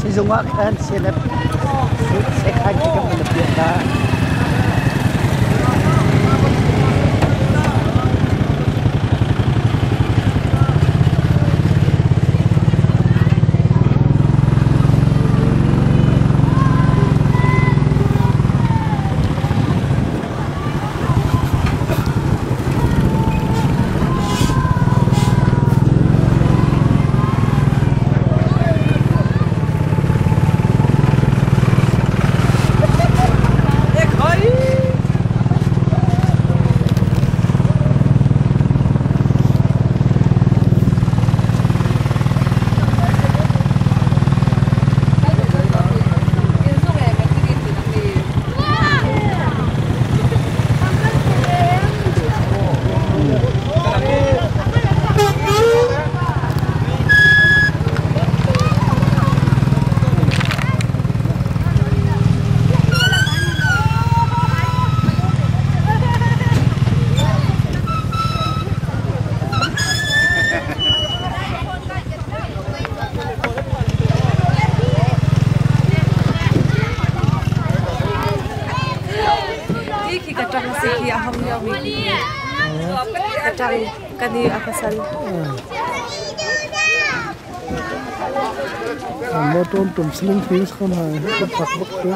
Sizung ah khan sekhan khi kan van piah ta. Motor tum sling things kan hai kan pak bak tu.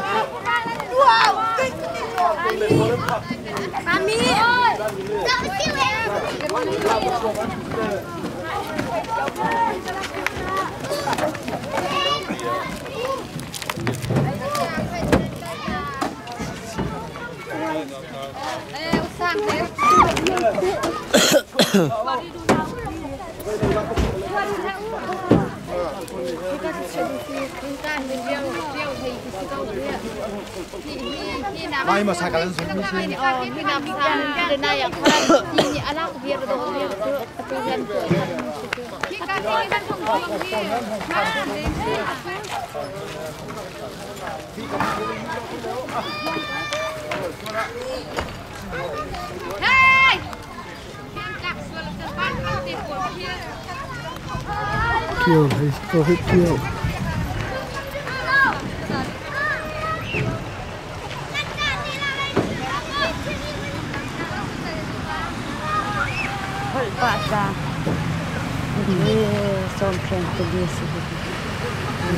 Kill, he's go hit kill.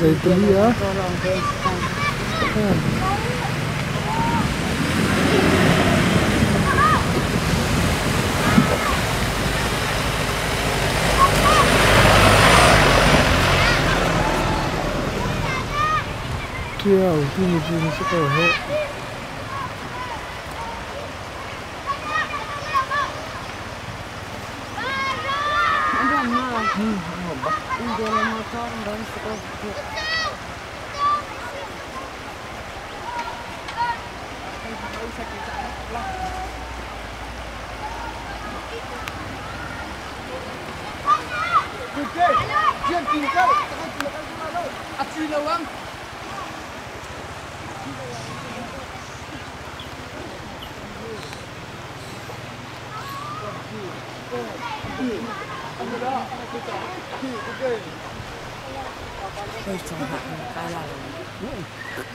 Zei tali ah? Kill, timi cu na si ko heh.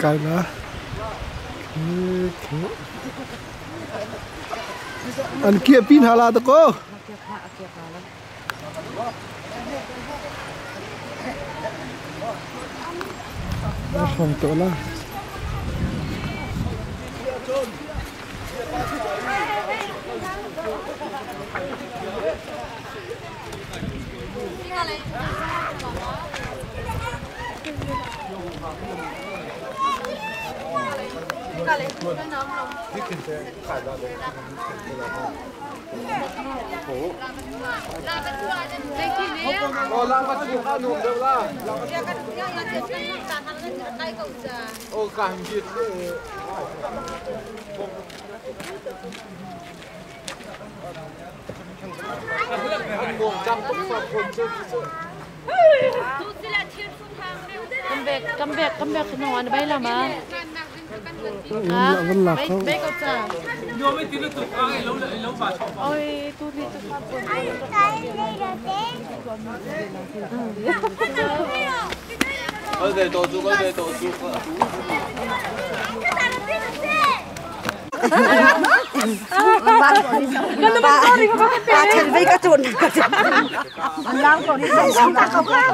Kai la. An kia pin hala ta ko. Không chỗ la. Come back, come back, come back. No, an bay lama. Bay bay ko cha. Oi, tu ni tu fa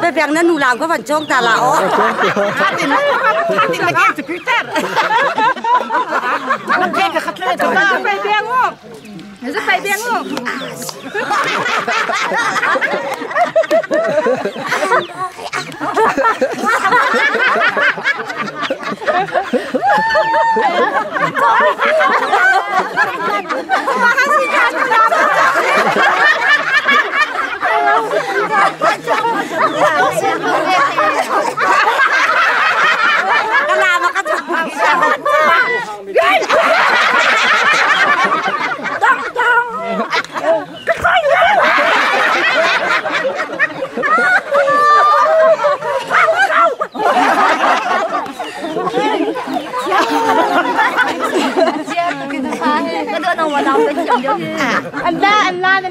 Be na nu lam ko van chong ta la o.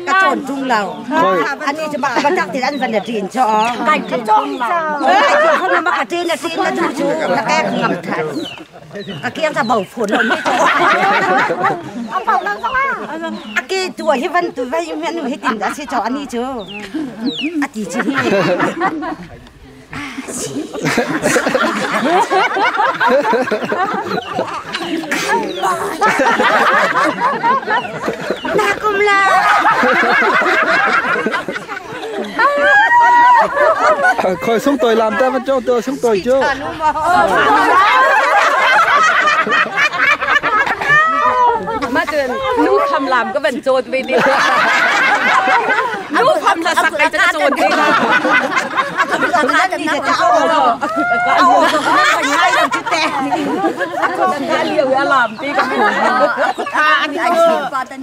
Ka chon tung lo. Ani chu ba ka tak tin an van na tin cho. Kai ka chong cha. Kai không mà ka tin na tin na chu chu na ka ngam than. Ka kiang ta bầu phun lo mi cho. A ke tua hi van tu vai mi anu hi tin da si cho ani chu. A ti chi hi. Na kum la. Khoi sống tôi làm ta vẫn cho tôi sống tôi chưa. Ma chân nu khăm làm có vẫn trốn về đi. Nu khăm là sặc cái chân trốn đi.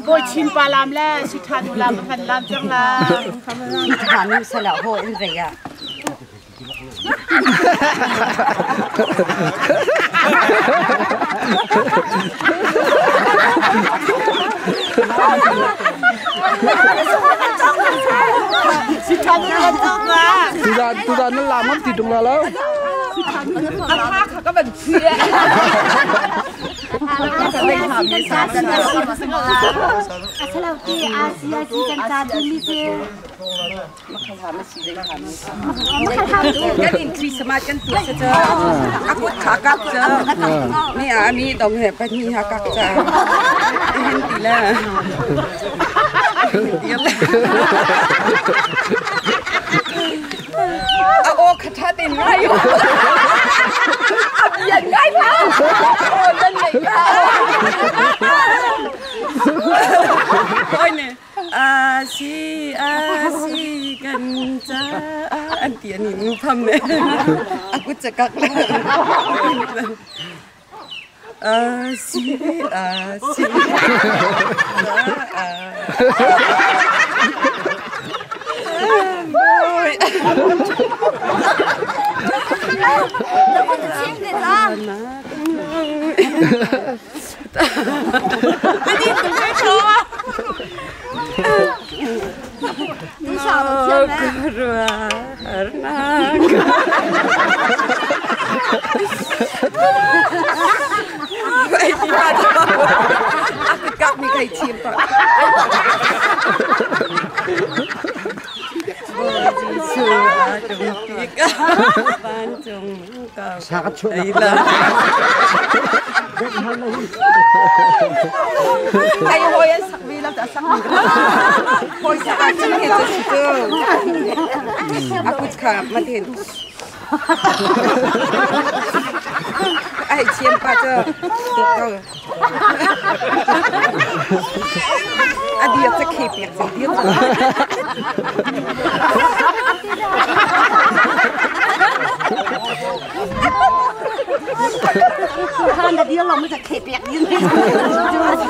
Goi chin pa lam le, si tha nu lam phan lam chang la. Tha nu sa la ho in ve ya. Si tha nu lam chang la. Tu ra nó làm mất thì chúng là lâu. Các bạn chia. Cái in Christmas kan tu sa aku kakak cha ni ami dong he pa ni hakak cha hin ti la a o khatha tin ngai a bian ngai pha o dan nei ka oi ne a si kan cha an ti ani nu pham ne aku chakak la a si a Aku kak mi kai chim pa. Ai hoi an sak vi lam ta sak mi. Hoi sak an chin he chu. Aku kha ma ten. Ai thiam pa cu. A dir ca khe piak cang dir. Han da dir lo mu khe piak din.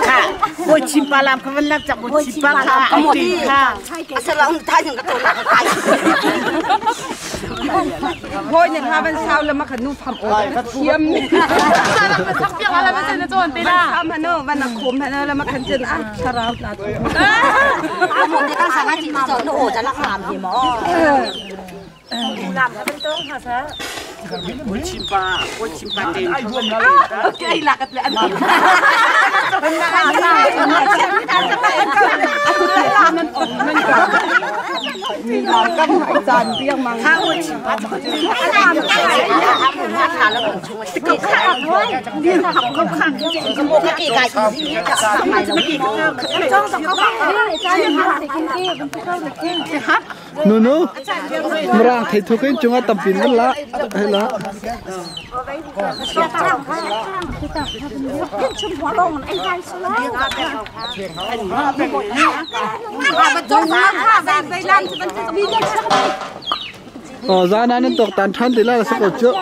Kha, boi chim pa lam kha van lam chak boi chim pa kha ai ti kha. Asalang ta yung ka to na ka. Hoi ne ha van sau lama kha nu pham o thiam ni. Sak piak ala ba na chon te la. Sam hano van a khom hano lama khan chen a tharau tla. Amo te kan sanga chi cho no o cha lak lam hi mo. Lam ha ban tong ha sa. Boi chim pa, boi chim pa te. Okay la kat le an. Nu nu mra thei thu kin chunga tampin van la hei la. Ờ ra na nên tộc tàn than thì là sẽ có trước.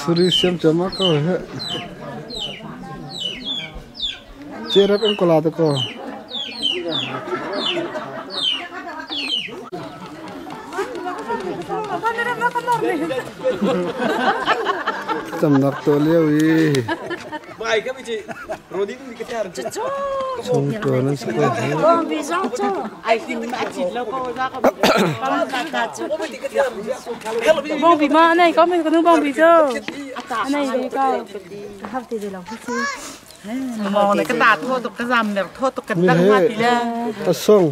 Suri siam chama ko he. Cherap ang kola to ko. Cham nak to liu i. Chung to nan sa ko he. Bong bị mà này có mình có nước bong bị chưa? Này bị câu. มองเลยก็ตาโทษตกกระซำเนี่ยโทษตกกัน Mi ตั้งมา he. ทีละ Asong.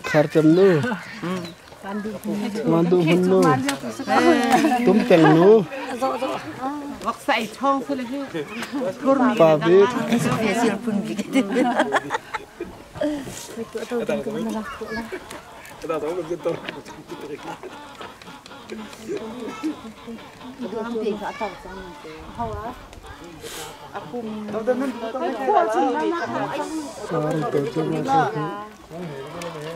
Khar cham nu. Mandu hun nu. Tum teng nu. วักใส่ช่องซะเลยพี่ Pa bik. Sarang to chama ko he.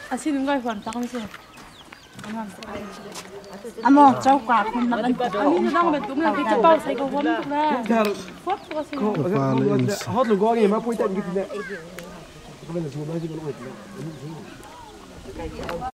À xin đúng coi hoàn tăng chưa? Amoเจ้ากว่าคุณมัน อันนี้จะต้องเป็นตุ้มเลยที่จะเป้าใส่กระวอนถูกแล้วฟดตัวสิ Pa le in.